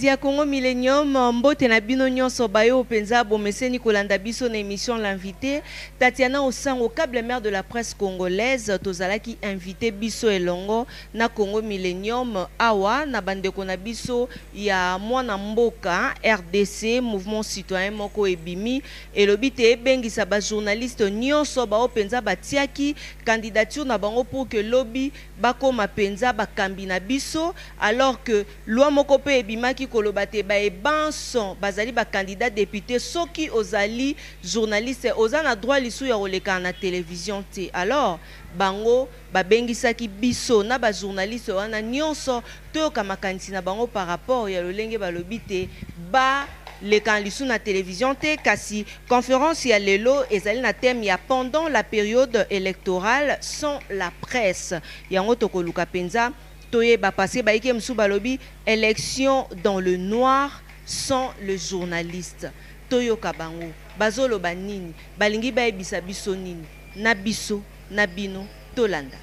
Balandi ya Congo Millennium, mbote na bino nyonso bayo mpenza bomeseni kolanda biso na émission L'invité. Tatiana Osango, câble mère de la presse congolaise, tozalaki invité biso elongo na Congo Millennium awa na bandeko na biso ya mwana mboka RDC, mouvement citoyen moko ebimi elobi te ebengisa ba journaliste nyonso bao mpenza batiaki candidature na bango pour que lobi bakoma mpenza bakambi na biso, alors que loi moko mpe ebimaki koloba te baye banso bazali ba candidat député, soki ozali journaliste oza na droit lisu ya koleka na télévision te. Alors bango babengisaki biso na ba journaliste wana nyonso toyoka makanisi na bango par rapport ya lolenge balobi te ba leka lisu na télévision te. Kasi conférence ya lelo ezali na thème ya pendant la période électorale sans la presse. Yango tokoluka penza toyeba, parce que bayike mosusu balobi élection dans le noir sans le journaliste. Toyoka bango bazoloba nini, balingi bayebisa biso nini, na biso na bino tolanda.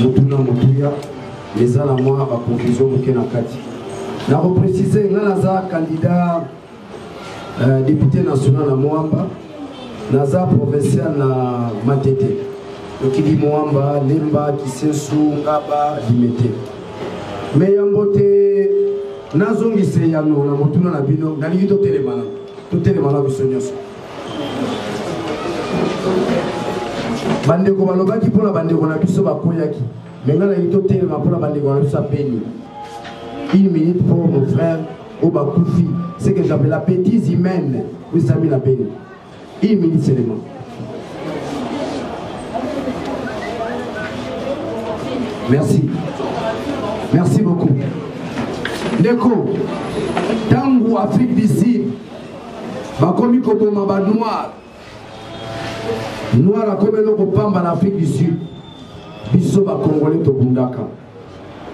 Motuna motuya eza na mwa baconfusion moke na kati. Nakoprécise, nga naza candidat député national na Moamba, naza provincial na Matete, okili Moamba, Lemba, Kisensu, Ngaba, Limete. Me yambo te nazongisa eyano na motuna na bino, nalingi totelemana, totelemana biso nyonso. Bandeko balobaki mpona bandeko na biso bakweyaki, me ngai nalingi totelema mpona bandeko na biso ya Beni. Une minute pour mon frère oyo bakufi, ce que j'appelle la bêtise humaine oyo esami na Beni. Une minute seulement. Merci, merci beaucoup. Ndeko, ntango Afrique du Sud bakomi koboma banoir, noir akomi eloko pamba na Afrique du Sud, biso bacongolais tobundaka,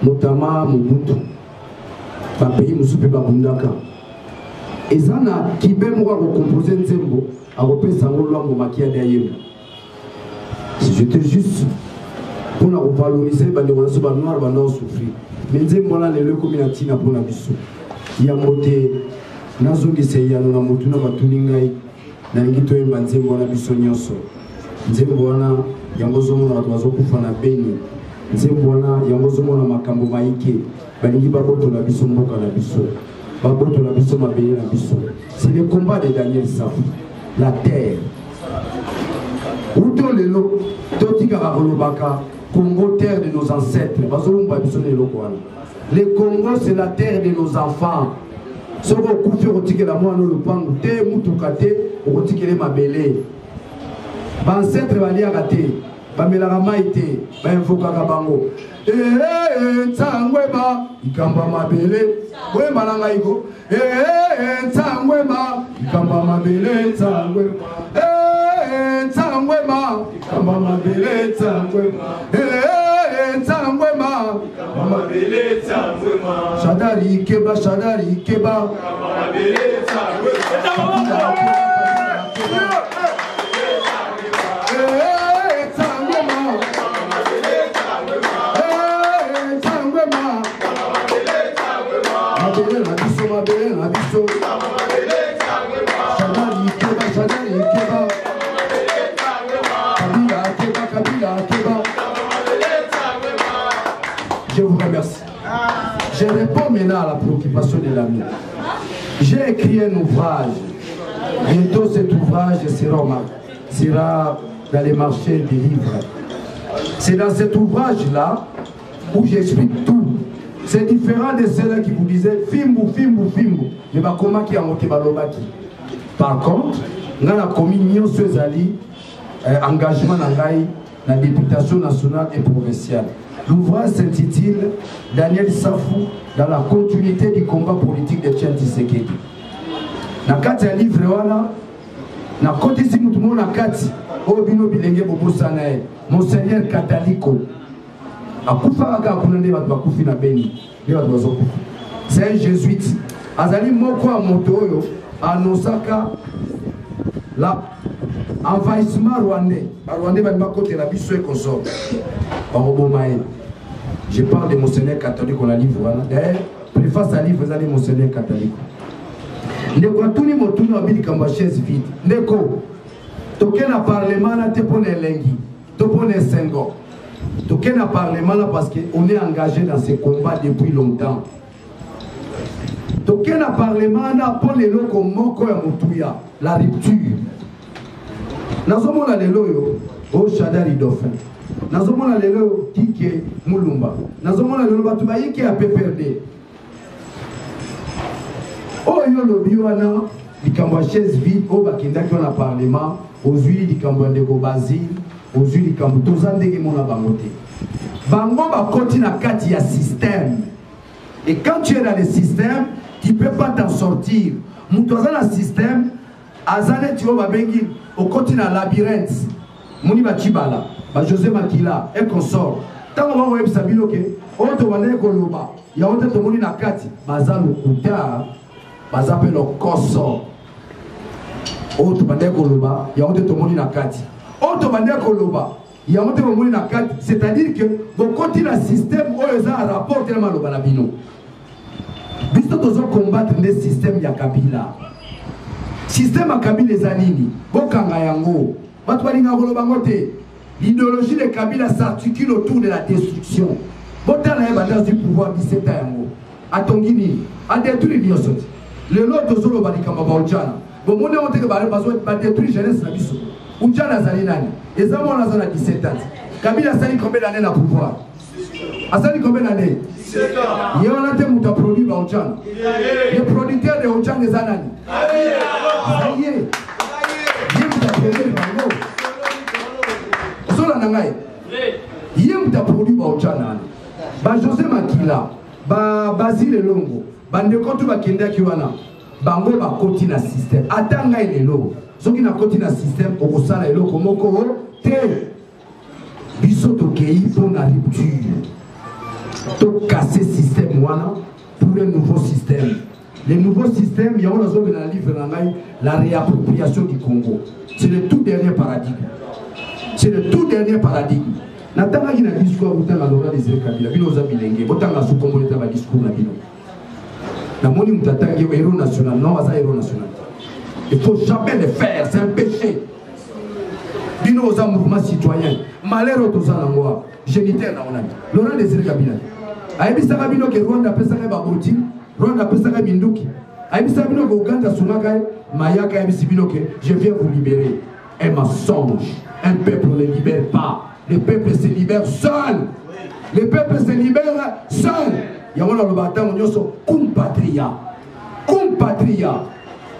notamment Mobutu, bapays mosusu mpe babundaka. Eza na kibe moko akokompose nzembo, akopesa yango Lwambo Makiadi ayemba. Si j'étais juste mpona kovalorize bandeko na biso banoir banda osouffrir, me nzembo wana lelo ekomi na ntina mpona biso. Yango te nazongisa eyano na motuna batuni ngai, nalingi toyemba nzembo wana biso nyonso. Nzembo wana yango ozomona bato bazokufa na Beni, nzembo wana yango ozomona makambo maike balingi babotola biso mboka na biso, babotola biso mabele na biso. C'est le combat de Daniel Safu, la terre. Uto lelo totikaka kolobaka Congo terre de nos ancêtres, bazolumba biso na eloko wana. Le Congo, c'est la terre de nos enfants. Soki okufi, okotikela mwana lopango te, mutuka te, okotikele mabele. Baancetre baliaka te, bamelaka mai te, bainvokaka bango. Ntsangwema ikamba mabele, boyemba na ngai ko. Ntsangwema ikamba mabele, ntsangwema, ntsangwema ikamba mabele, ntsangwema, ntsangwema ikamba mabele, ntsangwema. Shadari keba, Shadari keba, mabele ntsangwema. Mabele na biso, mabele na biso. Shadari keba, Shadari keba, Kabila keba, Kabila keba. Je vous remercie. Je réponds maintenant à la préoccupation de l'ami. J'ai écrit un ouvrage. Bientôt cet ouvrage sera dans les marchés des livres. C'est dans cet ouvrage-là où j'explique tout. C'est différent de ceux-là qui vous disaient Fimbu, Fimbu, Fimbu. Mais bakoma qui a monté balobaki. Par contre, dans la commune nyonso ezali engagement na ngai na députation nationale et provinciale. L'ouvrage s'intitule Daniel Safu dans la continuité du combat politique de Etienne Tshisekedi. Na kati ya livre wana, na kotisi mutu moko na kati oyo bino bilenge bobosana ye, Monseigneur Kataliko. Akufaka kaka kuna nde bato bakufi na Beni, nde bato bazokufa. C'est un jésuite. Azali moko ya moto oyo anonsaka la envahissement rwandais. Ba rwandais bali bakotela biso et consort. Bakoboma ye. Je parle de Monseigneur Kataliko na livre wana. D'ailleurs, Préface ya livre ezali Monseigneur Kataliko. Ndeko atuni motuna wabi likambo ya chaise vide. Ndeko, toke na parlement na te mpo na elengi to mpo na esengo. Toke na parlement na parce que on est engagé dans ce combat depuis longtemps. Toke na parlement na mpo na eloko moko ya motuya, la rupture. Nazomona lelo oyo o Shadary Dauphin, nazomona lelo oyo Kike Mulumba, nazomona lelo bato bayike ya PPRD. Oyo olobi wana likambo ya chaise vide oyo bakendaki wana parlement, ozwi likambo ya ndeko Basile, ozwi likambo toza ndenge mona bango te. Bango bakoti na kati ya système. Et quand tu es dans le système, tu peux pas t'en sortir. Moto aza na système, aza neti oyo babengi okoti na labyrinthe, moni ba Tshibala, ba José Makila et consort. Ntango bakoyebisa bino ke oyo tobandaki koloba yango te tomoni na kati, baza lokuta, baza mpe lokoso. Oyo tobandaki koloba yango te tomoni na kati, oyo tobandaki koloba yango te bomoni na kati, c'est-à-dire que bokoti na système oyo eza na rapport te na maloba na bino. Biso tozo combattre nde système ya Kabila. Système ya Kabila eza nini? Bokanga yango. Bato balingaka koloba yango te. L'idéologie de Kabila s'articule autour de la destruction. Botala ye banda azwi pouvoir 17 ans yango. Atongi nini? Adétruire nyonso te. Lelo tozoloba likambo ya baojana. Bomoni yango te ke ba détruire jeunesse na biso. Ujana azali nani? Eza mwana aza na 17 ans. Kabila asali combien d'années na pouvoir? Asali combien d'années? Ye wana te moto aproduit ba Ujana. Le producteur de Ujana eza nani? Eza ye. Ye moto aproduire bango. Ozolanda ngai? Ye moto aproduit ba Ujana wana. Ba José Makila, ba Basile Elongo, bandeko tu bakendaki wana. Bango bakoti na système. Ata ngai lelo soki nakoti na système okosala eloko moko te. Biso tokei mpo na rupture, tokase système wana pour un nouveau système. Le nouveau système, yango nazobela na livre na ngai, la réappropriation du Congo. C'est le tout dernier paradigme. C'est le tout dernier paradigme. Natangaki na discours ya kotanga Laurent Désiré Kabila, bino oza bilenge, botanga su kombo eta ba discours na bino. Namoni moto atangi héros national, non, aza héros national. Il faut jamais le faire, c'est un péché. Bino oza mouvement citoyen, malheur oyo toza nango awa, géniteur na onani. Laurent Désiré Kabila. Ayebisaka bino ke Rwanda apesaka ye baboti, Rwanda apesaka ye minduki. Ayebisaka bino ke Uganda asungaka ye, Mayaka ayebisi bino ke je viens vous libérer. Un mensonge. Un peuple ne libère pas. Le peuple se libère seul. Le peuple se libère seul. Yango naloba ntango nyonso cum patria. Cum patria.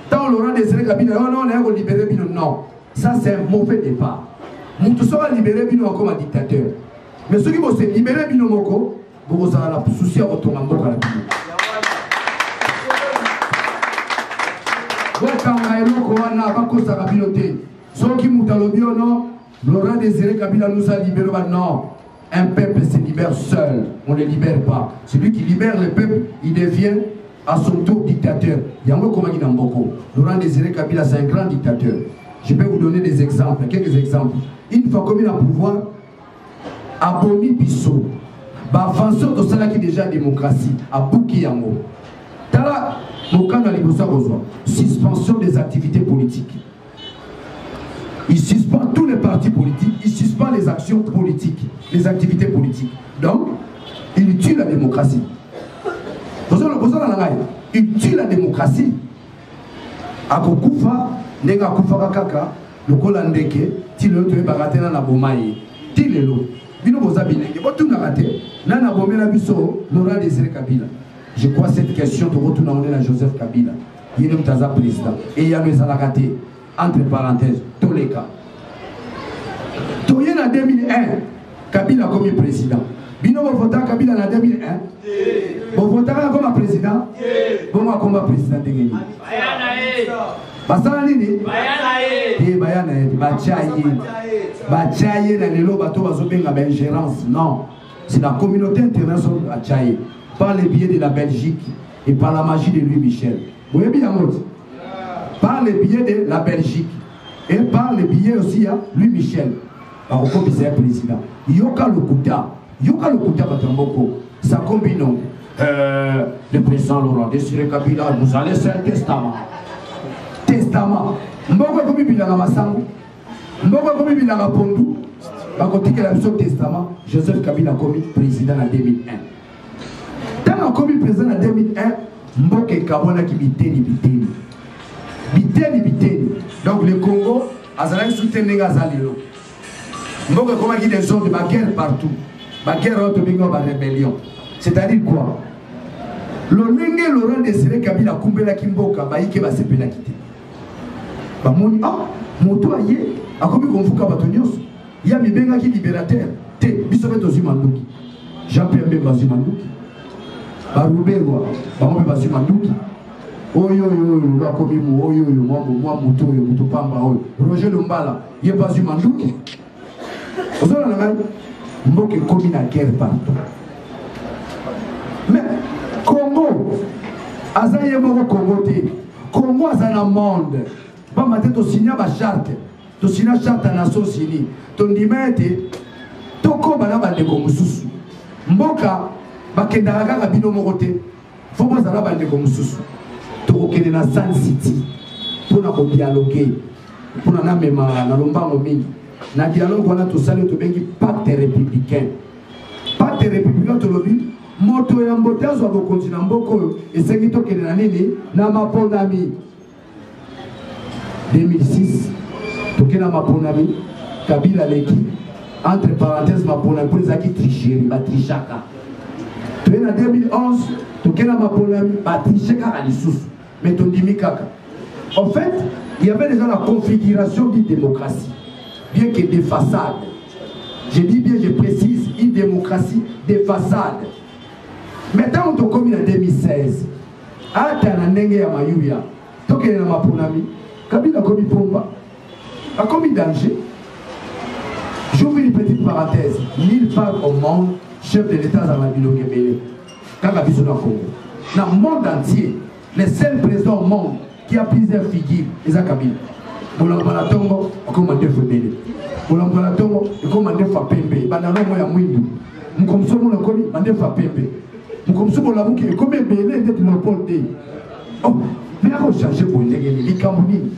Tant Laurent Désiré Kabila, non, non, on a libéré bino, non. Ça c'est un mauvais départ. Mutu soki a libéré bino akoma dictateur. Mais soki bo se libéré bino moko, bokozala na souci ya kotonga mboka na bino. Bokanga eloko wana, bakosaka bino te. Soki mutu alobi yo non, Laurent Désiré Kabila nous a libéré, bah non. Un peuple se libère seul, on ne le libère pas. Celui qui libère le peuple, il devient à son tour dictateur. Yango Komaki Namboko. Laurent Désiré Kabila, c'est un grand dictateur. Je peux vous donner des exemples, quelques exemples. Une fois commis au pouvoir, abomi biso. Ba avancé de cela qui déjà démocratie, abuki yango. Tala mokanda liboso kozwa suspension des activités politiques. Il suspend tous les partis politiques, il suspend les actions politiques, les activités politiques. Donc, il tue la démocratie. Il tue la démocratie. Akokufa, ndenge akufaka kaka, lokola ndeke, ti lelo toyebaka te nani aboma ye. Ti lelo. Bino boza bilenge, botunaka te, nani abomela biso Laurent Désiré Kabila. Je crois cette question tokotuna ngo nde na Joseph Kabila. Ye nde moto aza président. Eyano ezalaka te. Entre parenthèses, toleka. Toye na 2001, Kabila akomi président. Bino bovotaka Kabila na 2001? Bovotaka akoma président? Bongo akoma président ndenge nini? Basala nini? Te, baya na ye te, batya ye. Batya ye na lelo bato bazobenga ba ingérence. Non, c'est la communauté internationale batya ye par le biais de la Belgique et par la magie de Louis Michel. Boyebi yango te? Par le biais de la Belgique et par le biais aussi ya Louis Michel. Bakokomisa ye président. Yoka lokuta, yoka lokuta bato ya mboko. Sakombi nongo. Euh, le président Laurent Désiré Kabila nous a laissé un testament. Testament. Mboko ekomi bilanga masango. Mboko ekomi bilanga pondu. Bakotikela biso testament. Joseph Kabila akomi président na 2001. Ntango akomi président na 2001, mboka ekabwanaki biteni biteni. Biteni biteni. Donc le Congo azalaki su te ndenge aza lelo. Mboka ekomaki desordre, ba guerre partout. Ba guerre oyo tobengi ba rébellion. C'est-à-dire quoi? Lolenge Laurent Désiré Kabila akumbelaki mboka, bayike basepelaki te. Bamoni ah moto aye akomi komfuka bato nyonso. Ye amibengaki libérateur te, biso mpe tozwi manduki. Jean-Pierre Bemba azwi manduki. Baruberwa bango mpe bazwi manduki. Oyo oyo oyo lelo akomi mu oyo oyo mwa mwa moto oyo moto pamba oyo Roger Lumbala ye mpe azwi manduki. Ozolanda ngai, mboka ekomi na guerre partout. Mais Congo aza ye moko Congo te. Congo aza na monde. Pamba te tosinya ba charte. Tosina charte ya Nations Unies. Tondima ete tokoba na bandeko mosusu. Mboka bakendaka kaka bino moko te. Fo bozala bandeko mosusu. Tokokende na Sun City mpona kodialogue, mpona namema na lombango mingi. Na dialogue wana tosali oyo tobengi pacte républicain. Pacte républicain tolobi moto ya mbote azwa bokonzi na mboka oyo esengi tokende na nini? Na maponami. 2006 toke na maponami, Kabila aleki, entre parenthèses maponami mpo ezalaki tricherie, batrichaka. Toye na 2011 toke na maponami, batriche kaka lisusu, mais tondimi kaka. En fait, il y avait déjà la configuration d'une démocratie, bien que des façades. Je dis bien, je précise, une démocratie des façades. Mais tant que tokomi na 2016, ata na ndenge ya mayuya, tokende na maponami, Kabila akomi pomba, akomi danger. J'ouvre une petite parenthèse. Nulle part au monde, chef de l'État azala bilongi ebele. Kaka biso na Congo. Na monde entier, le seul président au monde qui a plusieurs figures, eza Kabila. Bolamba na tongo, akoma ndefu ebele. Bolamba na tongo, ekoma ndefu ya pembe. Banda longo ya mwindu. Mokomso mona komi, mandefu ya pembe. Mokomso bolamuki, ekomi ebele ndeti Léopold te. Oh, mais ako changer boye ndenge nini? Likambo nini?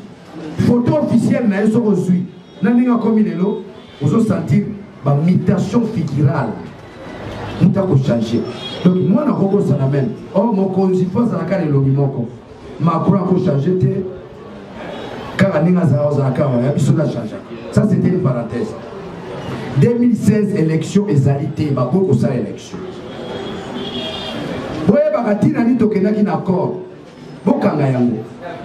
Photo officielle na ye soko ozwi, na ndenge akomi lelo, ozo sentir ba mutation figurale. Moto ako changer. Donc mwana akokosana même. Oh, mokonzi fo azalaka na elongi moko. Macron ako changer te. Kaka ndenge azalaka, ozalaka wana, ya biso na changer. Ça c'était une parenthèse. 2016 élection ezali te, bakoki kosala élection. Boyebaka ntina nini tokendaki na accord. Bokanga yango.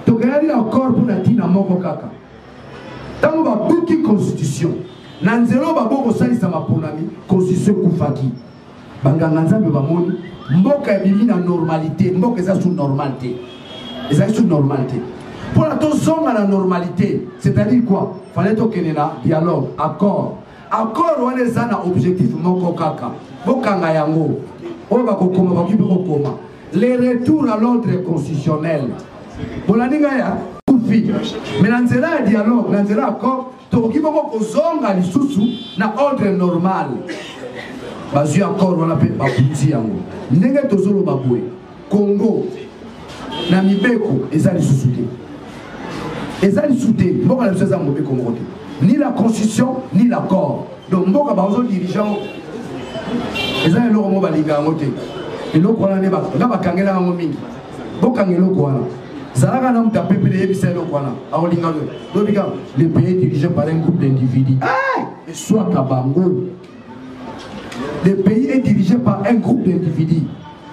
Tokendaki na accord mpo na ntina moko kaka. Ntango babuki constitution, na nzela oyo baboki kosalisa maponami, constitution ekufaki. Banganga Nzambe bamoni mboka ebimi na normalité, mboka eza sous normal te. Ezali sous normal te. Mpona tozonga na normalité, c'est-à-dire quoi? Fallait tokende na dialogue, accord. Accord wana eza na objectif moko kaka. Bokanga yango. Oyo bakokoma bakoki mpe kokoma. Le retour à l'ordre constitutionnel. Bolandi ngai ya kufi. Mais na nzela ya dialogue, na nzela ya accord, tokoki moko kozonga lisusu na ordre normal. Bazwi accord wana mpe babuti yango. Ndenge tozoloba boye, Congo na mibeko eza lisusu te. Eza lisusu te. Mboka na biso eza mobeko moko te. Ni la constitution, ni l'accord. Donc mboka bazo dirigeant eza eloko moko balinga yango te. Eloko wana nde nga bakangela yango mingi. Bokanga eloko wana. Zalaka na moto apepele yebisa eloko wana. Akolinga yo. Lobi kaka, le pays est dirigé par un groupe d'individus. Ah! Eswaka bango. Le pays est dirigé par un groupe d'individus.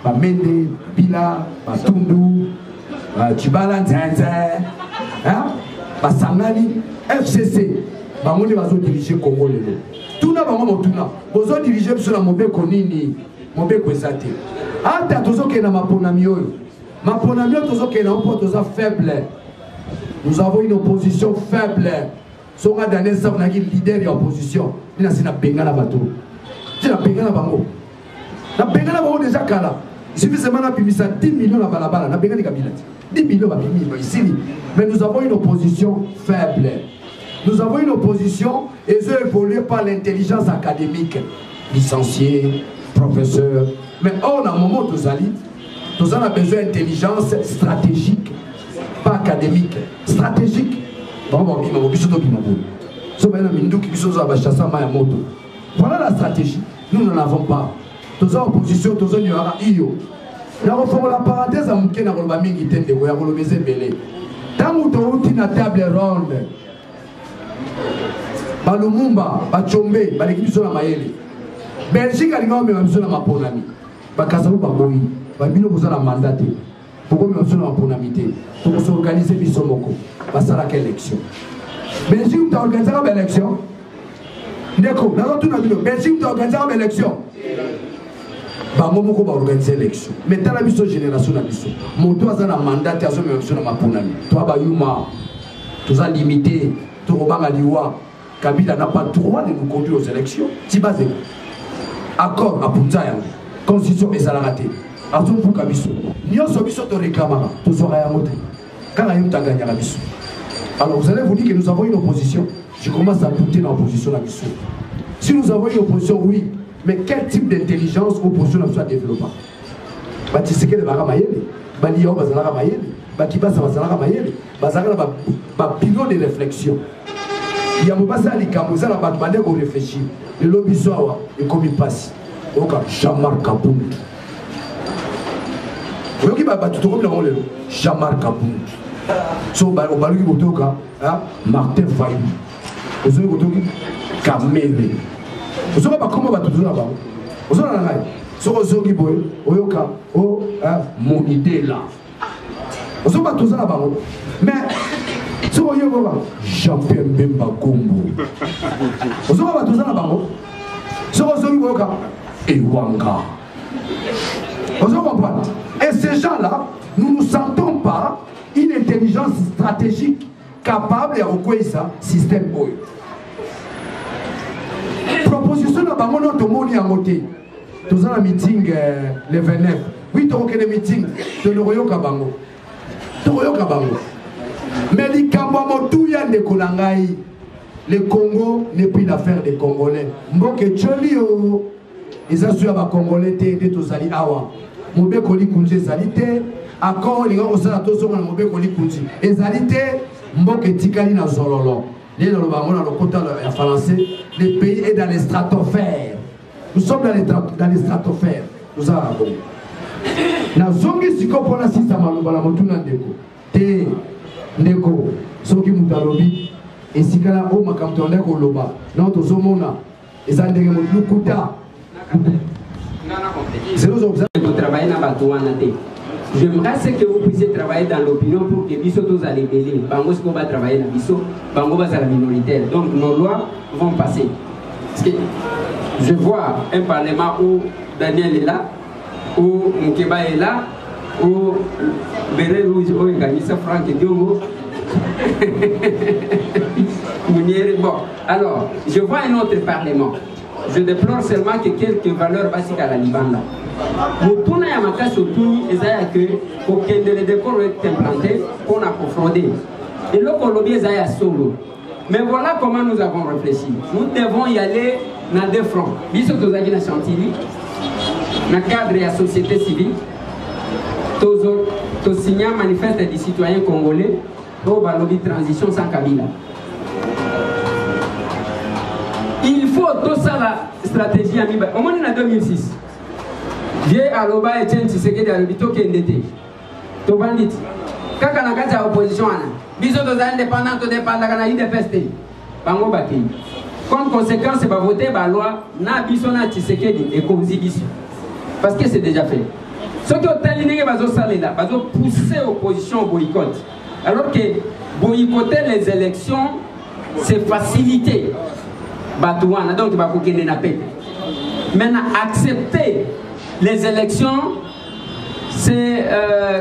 Ba Mende, Bila, ba Tundu, ba Tshibala Nzenze, hein? Ba Sangani, FCC. Bango nde bazo diriger Congo lelo. Tuna bango motuna. Bozo diriger biso na mobeko nini? Mobeko eza te. Ata tozokende na maponami oyo. Maponami oyo tozokende na mpo toza faible. Nous avons une opposition faible. Songa Daniel Safu naki leader ya opposition. Nina sina bengana bato. Sina bengana bango. Na bengana bango déjà kala. Il suffit seulement na bimisa 10 millions na balabala, na bengani Kabila. 10 millions ba bimi, ba isili. Mais nous avons une opposition faible. Nous avons une opposition et ils ont évolué par l'intelligence académique. Licencié, professeur, Mais or na moment tozali, toza na besoin intelligence stratégique, pas académique, stratégique. Bango babima bo biso tobima boye. So baye na minduki biso tozala bachassa mai ya moto. Voilà la stratégie. Nous n'en avons pas. Toza opposition, tozo nyoaka iyo. Nakofongola parenthèse ya moke, nakoloba mingi te ndeko, ya koloba eza ebele. Ntango touti na table ronde, balumumba bacombe baleki biso na mayele. Belgique alinga komema biso na maponami, bakasabu baboyi, babino boza na mandat te, bokomema biso na maponami te, tokosorganize biso moko. Basalaka élection. Belgique moto aorganisaka baélection? Ndeko, nazotuna bino, Belgique moto aorganisaka baélection? Bango moko baorganize élection. Mais tala biso, génération na biso, moto aza na mandat te, azomema biso na maponami. Toa bayuma, toza limité, tokobanga liwa. Kabila n'a pas droit de nous conduire aux élections. Ti bazela accord apunza yango, constitution ezalaka te, azombuka biso nyonso. Biso toreklamaka, tozwaka yango te, kaka ye moto aganyaka biso. Alors vous allez vous dire que nous avons une opposition. Je commence à douter dans l'opposition na biso. Si nous avons une opposition, oui, mais quel type d'intelligence opposition na biso adéveloppa? Batisekele bazalaka mayele, baliao bazalaka mayele, bakibasa bazalaka mayele, bazalaka na babureau de réflexion yambo basala likambo, eza na bato bande koréfléchir. Lelo biso awa ekomi mpasi. Oyoka Jean-Marc Kabund, oyoki bato tokomi nango lelo, Jean-Marc Kabund. So obaluki kotoyoka Martin Fayulu, ozoki kotoki Kamerhe, ozoka bakoma bato toza na bango, ozona na ngai. Soki ozongi boye, oyoka o Monidela, ozoka toza na bango. Mais soki oyokoka Jean-Pierre Mbemba Gombo, ozoka bato oza na bango. Soki ozongi koyoka Ewanga, ozo comprendre. Et ces gens là, nous ne sentons pas une intelligence stratégique capable ya kokweyisa système oyo. Proposition na bango no tomoni yango te. Toza na meeting le 29. Oui, tokokende meeting, tokoyoka bango, tokoyoka bango. Mais likambo ya motuya, ndeko na ngai, le Congo n'est plus l'affaire des Congolais. Mboka etioli o eza so ya bacongolais te. Nde tozali awa, mobeko likunzi ezali te, accord olinga kosala tozonga na mobeko likunzi ezali te. Mboka etikali na zololo. Nde naloba yango na lokota ya français, le pays est dans les stratosphères. Nous sommes dans les stratosphères. Tozala na bongo. Nazongi sikoyo mpona sisa maloba na motuna ndeko te. Ndeko, soki moto alobi esika na oyo makambo tobandaki koloba nao, tozomona eza ndenge lukuta. Travailler na bato wana te. J'aimerais ce que vous puissiez travailler dans l'opinion pour que biso tozala ebele, bango sikoyo batravailler na biso, bango bazala minoritaire, donc nos lois vont passer. Parce que je vois un parlement où Daniel est là, où Mukeba est là, où Béret Rouge oyo ekangisa Frank Diongo. Bon, alors, je vois un autre parlement. Je déplore seulement que quelques valeurs batikala libanda. Motuna ya makasi otuni eza ya ke kokende le décor est implanté mpona kofrauder. Eloko olobi eza ya solo. Mais voilà comment nous avons réfléchi. Nous devons y aller na deux fronts. Biso tozalaki na Chantilly, na cadre ya société civile, tosigna manifeste du citoyen congolais oyo balobi transition sans Kabila. Il faut tosala stratégie ya mibale. Omoni, na 2006, vie aloba, Etienne Tshisekedi alobi tokende te, tovandi ti kaka na kati ya opposition wana. Biso toza indépendant, todépendaka na UDPS te. Bango bakei, comme conséquence bavote baloi na biso na Tshisekedi ekonzi biso, parce que c'est déjà fait. Soki otali ndenge bazosalela, bazopousse opposition au boycott, alors que boycotter les élections, c'est faciliter bato wana, donc bakokende na pete. Maintenant, accepter les élections, c'est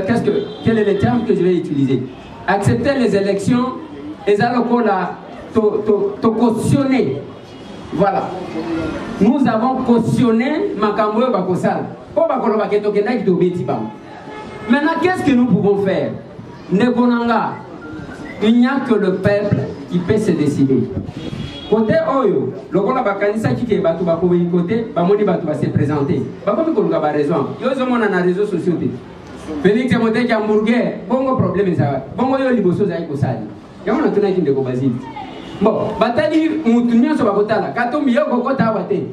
qu'est-ce que quel est le terme que je vais utiliser? Accepter les élections eza lokola to cautionner. Voilà, nous avons cautionné makambo oyo bakosala mpo bakoloba ke tokendaki tobeti bango. Maintenant, qu'est-ce que nous pouvons faire? Ndeko na nga, il n'y a que le peuple qui peut se décider. Kote oyo lokola bakanisaki ke bato bakoboyikote, bamoni bato ba se présenter, bakomi koluka ba raison. Yo ozomona na réseaux sociaux te, Félix moteki hamburger, bongo problème eza wapi? Bongo yo liboso ozali kosala yango. Natunaki ndeko Basile, bon, batali mutu nyonso bakotala Katumbi, yo kokota awa te.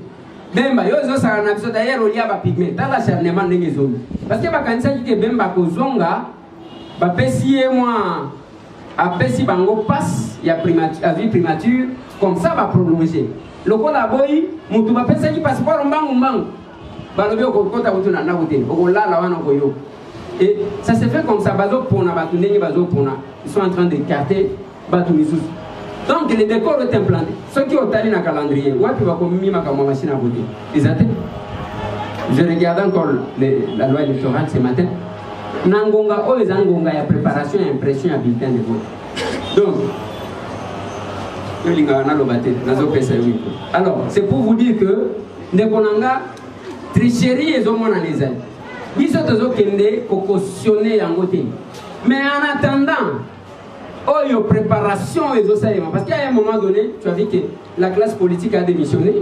Bemba, yo ozosaka na biso, d'ailleurs olia bapygmée. Tala acharnement ndenge ezongi, parce que bakanisaki ke Bemba kozonga, bapesi ye mwa, apesi bango passe ya primature, azwi primature, comme ça baprolonge. Lokola aboyi, mutu bapesaki passeport mbangu mbangu, balobi okokota kutu na ndako te, okolala wana, okoyoka. Et ça se fait comme ça. Bazopona bato ndenge bazopona, ils sont en train d'écarter bato misusu. Donc le décor est implanté. Soki otali na calendrier, wapi bakomi makambo ya machine à voter? Eza te. Je regarde encore la loi électorale ce matin. Na ngonga oyo eza ngonga ya préparation ya impression ya bulletin de vote. Donc yo olingaka naloba te, nazopesa yo micro. Alors, c'est pour vous dire que, ndeko na nga, tricherie ezomonana, ezali biso tozokende kocautionner yango te. Mais en attendant oyo préparation ezosalema, parce qu'à un moment donné, tu as vu que la classe politique a démissionné,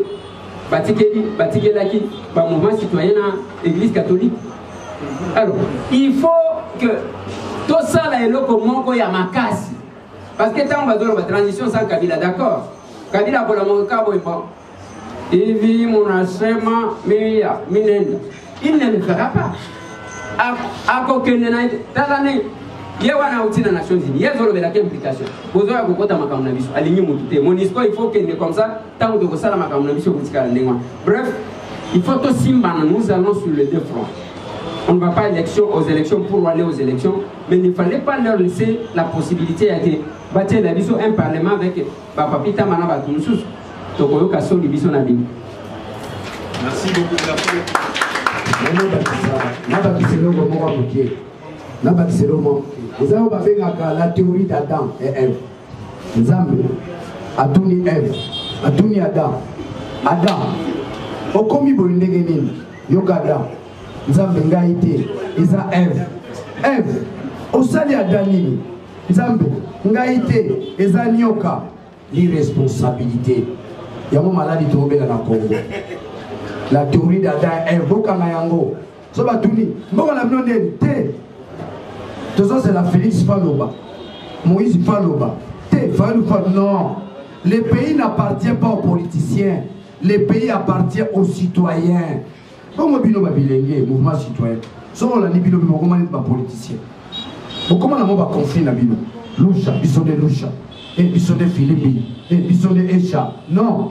batikeli, batikelaki bamouvement citoyen na Église catholique. Alors il faut que tosala eloko moko ya makasi, parce que ntango bazoloba transition sans Kabila, d'accord, Kabila akolamoka boye, bon, hivi munasema mimi ya minenda, il ne le fera pas. Akokende na ye, tala ne ye wana auti na Nations unies, ye azolobelaki implication, bozoya kokota makambo na biso, alingi motu te. MONUSCO, il faut kende comme ça. Ntango tokosala makambo na biso, kotikala ndenge wana. Bref, il faut tosimbana. Nous allons sur les deux fronts. On ne va pas élection, aux élections pour aller aux élections, mais il ne fallait pas leur laisser la possibilité ya ke batiela biso un parlement avec bapapi tamba na bato mosusu. Tokoyoka soni biso na bino. Merci beaucoup. Nabakisa eloko moko ya moke, nabakisa eloko moko moke. Eza oyo babengaka la théorie d'Adam et Ève. Nzambe atuni Ève, atuni Adam: "Adam, okomi boye ndenge nini?" Yoka Adam: "Nzambe, ngai te, eza Ève." "Ève, osali Adam nini?" "Nzambe, ngai te, eza nioka." L'irresponsabilité, yango maladi tobela na Congo. La théorie d'Adam et Ève, bokanga yango. So batuni mboka na bino ndeni te, tozozela Félix faloba, Moïse faloba te, Fayulu fa. Non, le pays n'appartient pas aux politiciens, le pays appartient aux citoyens. Bongo bino babilenge, mouvement citoyen, soki olandi bino, bokoma neti bapoliticien, bokoma na mo baconflit na bino, Lusha, biso nde Lusha e, biso nde Filipi e, biso nde Esha. Non,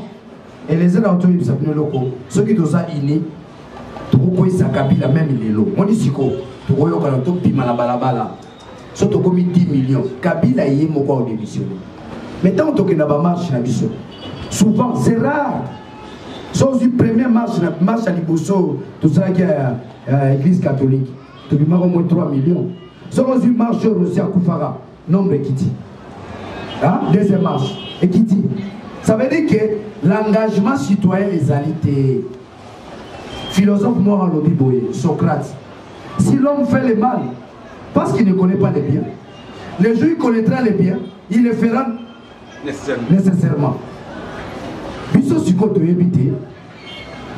Eliezer, toyebisa bino eloko: soki toza uni, tokokweyisa Kabila même lelo. Moni siko tokoyokana, tobima na balabala, so tokomi 10 millions, Kabila ye moko aodémissionne. Mais ntango tokenda bamarche na biso, souvent c'est rare. So ozwi première marche, na marche ya liboso tosalaki ya Église catholique, tobimaka au moins 3 millions. Soki ozwi marche oyo Rosi akufaka, nombre ekiti. Deuxième marche ekiti. Ça veut dire que l'engagement citoyen ezali te. Philosophe moko alobi boye, Socrate: "Si l'homme fait le mal, parce qu'il ne connaît pas le bien. Le jour il connaîtra le bien, il le fera nécessairement." Nécessairement. Biso sikoyo toyebi te.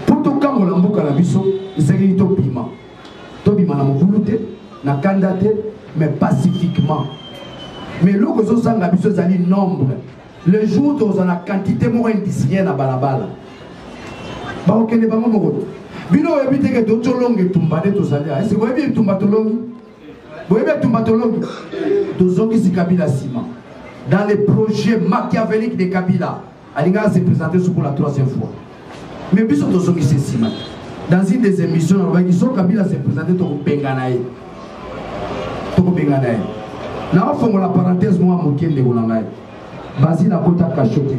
Mpo tokangola mboka na biso, esengeli tobima, tobima na mobulu te, na kanda te, mais pacifiquement. Mais eloko ezozanga biso ezali nombre. Le jour tozala na quantité moko industrielle na balabala, bakokende bango moko te. Bino oyebi te ke totolonga etumba nde tozali. Ese boyebi etumba tolongi? Boyebi etumba tolongi? Tozongisi Kabila nsima. Dans le projet machiavélique de Kabila, alingaka se présenter pour la troisième fois, mais biso tozongisi nsima. Dans une des émissions nalobaki: so Kabila se présente, tokobengana ye, tokobengana ye. Naofongola parenthèse mwa moke, ndeko na ngai Basile akota cachot te,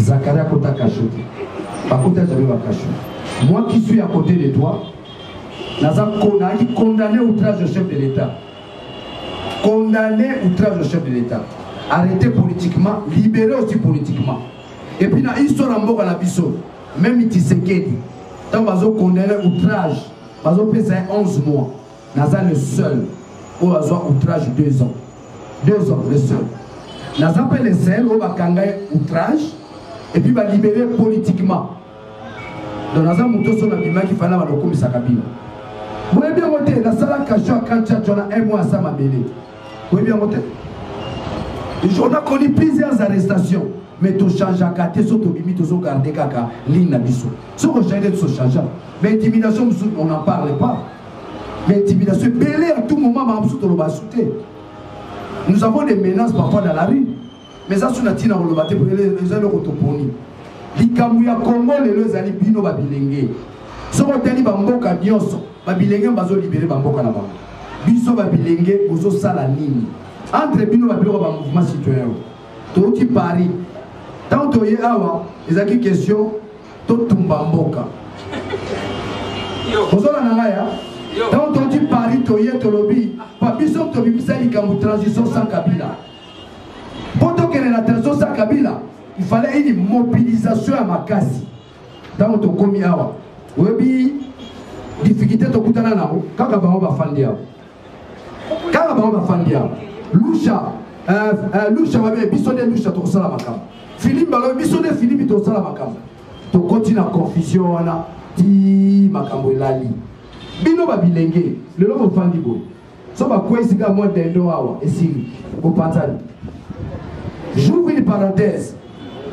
Zakari akota cachot te, bakota jamais bacachot. Moi qui suis à côté de toi, naza nazalaki condamné outrage au chef de l'État, condamné outrage au chef de l'État, arrêté politiquement, libéré aussi politiquement. Et puis na histoire ya mboka na biso, même Tshisekedi, ntango bazocondamner outrage, bazopesa ye 11 mois. Naza le seul oyo azwa outrage 2 ans, 2 ans, le seul. Naza mpe le seul oyo bakanga ye outrage. Et puis balibere politiquement. Donc naza moto so nabimaki fana balokumisa Kabila. Boyebi yango te, nasala kasho ya kanchacho na un mois asa mabele. Boyebi yango te. On a connu plusieurs arrestations, mais tochangeaka te. So tobimi, tozogarde kaka ligne na biso. Soki ochange te, tochangea. Mais intimidation mosusu, on n'en parle pas, mais intimidation ebele à tout moment. Makambo mosusu toloba su te. Nous avons des menaces parfois dans la rue, mais eza su na ntina koloba te. Eza eloko toponi. Likambo ya Kongo lelo ezali bino babilenge. Soki otali bamboka nyonso, babilenge bazolibere bamboka na bango. Biso babilenge bozosala nini entre bino babiloko bamouvement citoyen? Touti Paris, ntango toye awa ezalaki question totumba mboka. Ozolanda ngai ya ntango touti Paris, toye tolobi pa biso tobimisa likambo transition sans Kabila. Mpo tokende na transition sans Kabila, il fallait une mobilisation ya makasi. Ntango tokomi awa, oyebi difficulté tokutana nango? Kaka bango bafandi awa, kaka bango bafandi awa. Lusha, lusha babe biso nde lusha tokosala makambo. Philippe balobi biso nde Philippe tokosala makambo. Tokoti na confusion wana ti makambo elali. Bino babilenge lelo bofandi boye, so bakweyisi kaka mwa dendo awa, esili, bopanzani. J'ouvre une parenthèse: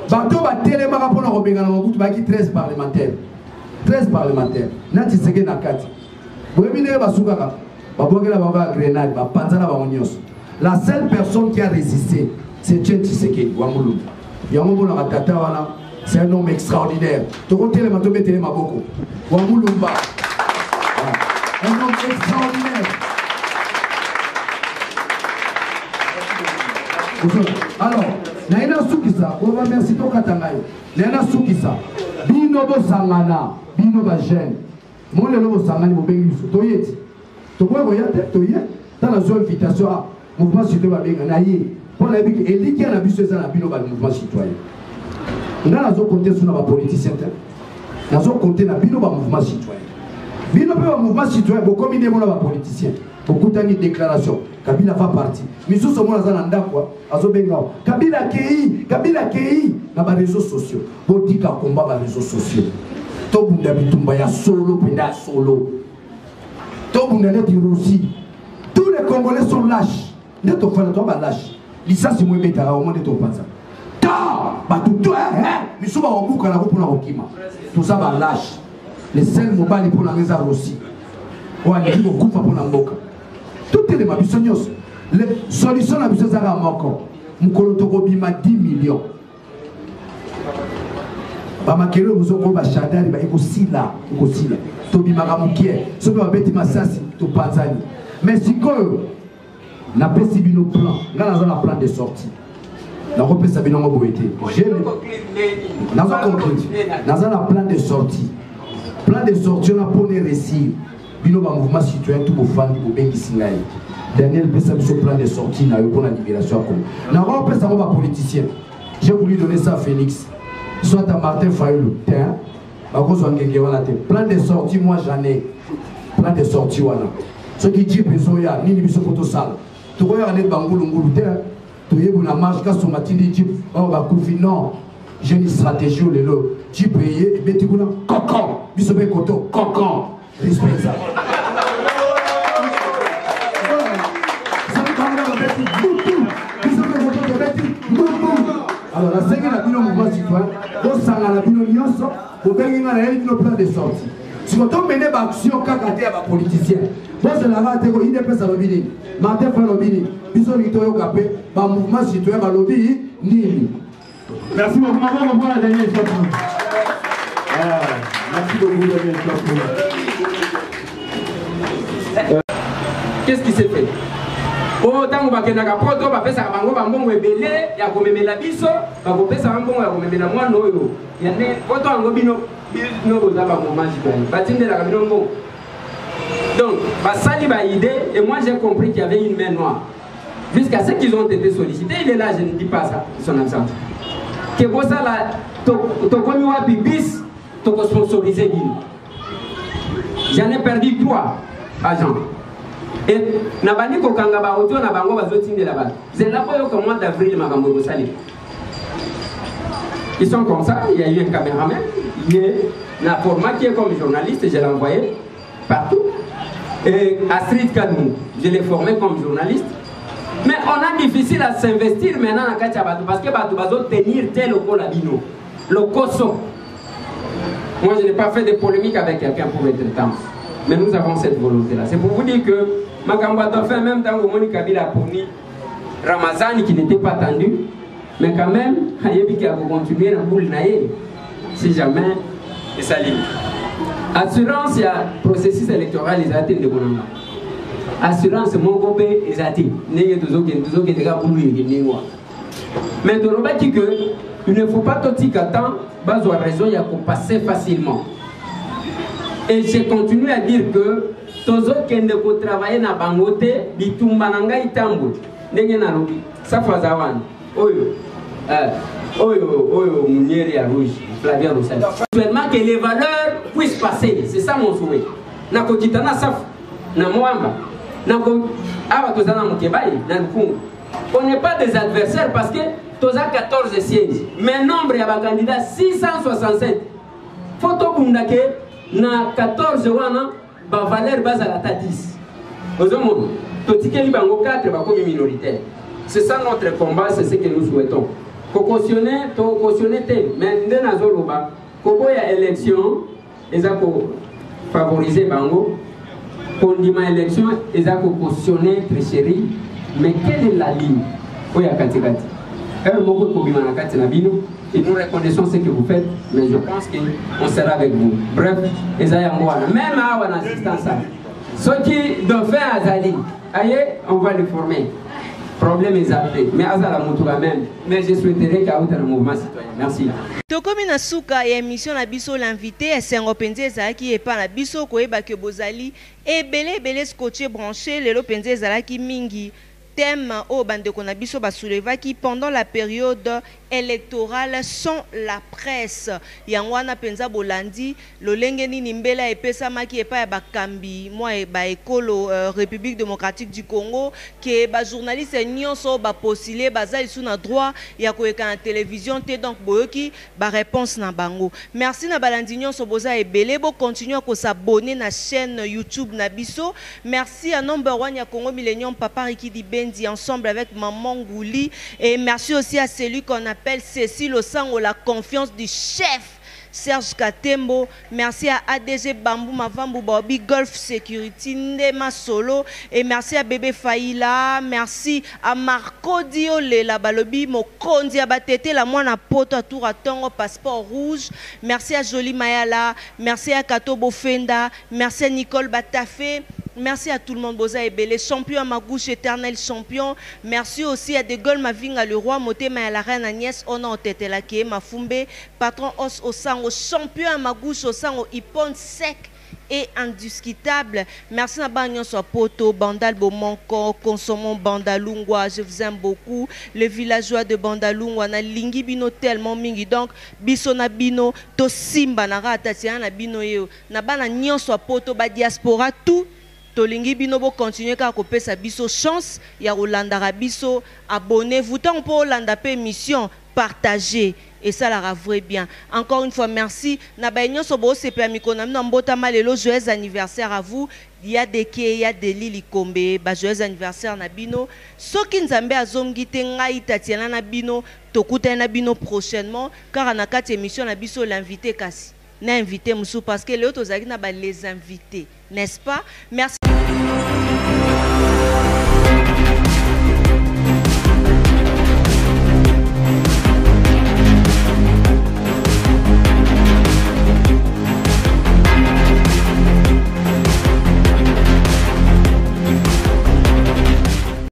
bato batelemaka mpona kobengana Mobutu bayaki 13 parlementaire, 13 parlementaire na Tshisekedi na kati. Boyebi ndenge basukaka? Babwakela bango ya grenade, bapanza na bango nyonso. La seule personne qui a résisté, c'est Etienne Tshisekedi wa Mulumba. Yango monaka tata wana, c'est un homme extraordinaire. Tokotelema, tobetele maboko wa Mulumba, un homme extraordinaire. Alors naye nasukisa oba merci, tokata ngai. Naye nasukisa: bino bosangana, bino bajeune mo lelo bosangani, bobengi biso, toye ti tokoki koya te. Toye ta nazwa invitation a mouvement citoyen, babenga na ye mpo nayebi ke elikia na biso eza na bino bamouvement citoyen. Nga nazokonte so na bapoliticien te, nazokonte na bino bamouvement citoyen. Bino mpe bamouvement citoyen bokomi nde mona bapoliticien bokutani, déclaration Kabila va parti. Misusu omona aza na ndako, azobenga Kabila akei, Kabila akei na baréseaux sociaux. Botika komba baréseaux sociaux, tobunda bitumba ya solo mpenza, ya solo. Tobunda neti Russie. Tous les Congolais sont lâches. Nde tofanda to balâche, lisasi mo ebetaka omo nde topanza ta bato to misu bakobuka mpona kokima. Toza balâche. Le seul mobali mpo nanga eza Russie oyo alingi kokufa mpo na mboka. Totelema biso nyonso. Solution na biso ezaka moko: mokolo tokobima 10 millions, bamakelo bozoko bashadari ba ekosila, ekosila. Tobimaka mokie, soki babeti masasi topanzani. Mais sikoyo napesi bino plan. Ngai naza na plan de sortie, nakopesa bino ngo boye te. Naza conclure, naza na plan de sortie. Plan de sortie wana mpona réussir, bino bamouvement citoyen tout bofandi, bobengisi ngai: Daniel, pesa biso plan de sortie na yo mpona libération ya Congo. Nakopesa yango bapoliticien. J'ai voulu donner ça à Félix, soit à Martin Fayulu te, bakozwa ngenge wana te. Plan de sortie, moi j'en ai plan de sortie wana. Soki jeep ezoya nini, biso po tosala, tokoyaka neti bangulungulu te, toyebi na marche kasonga tindi jeep oyo bakufi. Non, j'ai une stratégie. Oyo lelo jeep eye ebeti kuna kokon, biso mpe koto kokon, respect eza. Soki bango babeti butu, biso mpe koto tobeti mbumbu. Alors nasengi na bino mouvement citoyen, bosangana bino nyonso, bobengi nga, nayeli bino plan de sortie. Siko tomene baaction kaka te ya bapoliticien. Bozelaka te ko UDPS alobi nini, Martin Fay alobi nini. Biso olingi toyoka mpe bamouvement citoyen balobi nini. Merci beaucoup, maman, on voit Daniel Chapou. Ah, merci beaucoup, Daniel Chapou. Qu'est-ce qui s'est fait? Po ntango bakendaka poto, bapesaka bango bambongo ebele ya komemela biso, bakopesa bambongo ya komemela mwana oyo ya ndenge poto yango. Bino, bino boza bamouvement citoyen, batindelaka bino mbongo. Donc basali baidée et moi j'ai compris qu'il y avait une main noire jusqu'à ce qu'ils ont été sollicités. Il est là, je ne dis pas ça son absence, ke bosala tokomi wapi bis tokosponsorize bino. J'en ai perdu trois agents et nabandi kokanga baaudio na bango bazotindela bato. Zela koyoka mois d'avril makambo ekosalema. Ils sont comme ça, il y a eu un caméraman, il est la format qui est comme journaliste, je l'ai envoyé partout. Et Astrid Kadmou, je l'ai formé comme journaliste. Mais on a difficile à s'investir maintenant dans kati ya bato parce que bato bazo tenir tel lokola bino. Lokoso. Moi, je n'ai pas fait de polémique avec quelqu'un pour être temps. Mais nous avons cette volonté-là. C'est pour vous dire que makambo ya dauphin, même dans omoni Kabila aponi Ramazani qui n'était pas attendu, mais quand même, ayebi ke akocontinue na boule na ye si jamais esali. Assurance ya processus électoral eza te, ndeko na nga. Assurance moko mpe eza te, ndenge tozokende, tozokende kaka bulu eke ndenge wana. Mais tolobaki que il ne faut pas totika temps bazwa raison ya kopasser facilement. Et je continue à dire que tozokende kotravaille na bango te. Bitumba na ngai ntango ndenge nalobi, safu aza wana, oyo oyo oyo muniere ya rouge, Flavien Rossel, seulement que les valeurs puissent passer, c'est ça mon souhait. Nakokita na safu na mwamba nako awa, toza na Mokebai na Lukungu, on n'est pas des adversaires parce que toza 14 sièges, mais nombre ya bacandidats 667. Faut tobunda ke na 14 wana bavaleur bazala ata 10. Ozomona totikeli bango 4, bakomi minoritaire. C'est ça notre combat, c'est ce que nous souhaitons. Kocautionner, tocautionner te, mais nde nazoloba, koboya élection eza kofavoriser bango, kondima élection eza kocautionner tricherie. Mais quelle est la ligne oyo ya katikati? Heure moko ekobima na kati na bino. Et nous reconnaissons ce que vous faites, mais je pense qu'on sera avec vous. Bref, eza yango wana. Même awa na assistance awa, soki dauphin azali aye, on va le former, problème eza te, mais azala motu quand même. Mais je souhaiterais qu'auta na mouvement citoyen. Merci. Tokomi na suka ya émission na biso L'invité. Esengo mpenza ezalaki epa na biso koyeba ke bozali ebele ebele scotché, branché. Lelo mpenza ezalaki mingi thème oyo bandeko na biso basoulevaki pendant la période électorale sans la presse. Yango wana mpenza bolandi lolenge nini mbela epesamaki epai ya bakambi mwa baekolo République démocratique du Congo, ke bajournaliste nyonso oyo bapostule baza lisusu na droit ya koyeka na télévision te. Donc boyoki baréponse na bango. Merci na balandi nyonso, boza ebele, bocontinue kos'abonner na chaîne YouTube na biso. Merci à number one ya Congo Millennium, papa Riki Dibendi, ensemble avec maman Ngouli. Et merci aussi à celui qu'on appelle Cécile Osango, la confiance du chef Serge Katembo. Merci à ADG Bambou Mavambou Bobby Golf Security Ndema Solo. Et merci à Bébé Faïla. Merci à Marco Diolela Balobi Mokondi Abatete la mwana poto tour à tongo passeport rouge. Merci à Jolie Mayala. Merci à Kato Bofenda. Merci à Nicole Batafé. Merci à tout le monde, boza ebele, champion à ma gauche, éternel champion. Merci aussi à De Gaulle Mavinga, le roi, Motema à la reine Agnès, Ona Otetelake, Mafumbe, patron Os Osango, champion à ma gauche, Osango, Ipon sec et indiscutable. Merci à Banyo Poto, Bandal Bomonko, Consommons Bandalungwa, je vous aime beaucoup. Les villageois de Bandalungwa, na lingi bino tellement mingi. Donc, biso na bino, to simba na rata na bino yo, na bana nyonso poto, ba diaspora tout. Tolingi bino bo continuer kaka kopesa biso chance ya kolandaka biso. Abonnez-vous ntango mpo olanda mpe émission, partager esalaka vrai bien. Encore une fois, merci na baye nyonso boosepela mikolo na bino ya mbotama lelo. Joyeux anniversaire à vous, ya Deke, ya Deli Likombe, ba joyeux anniversaire na bino. Soki Nzambe azongi te, ngai Tatiana na bino tokutani na bino prochainement kaka na kati émission na biso L'invité, kasi na invité mosusu, parce que lelo tozalaki na ba les invités, n'est-ce pas? Merci.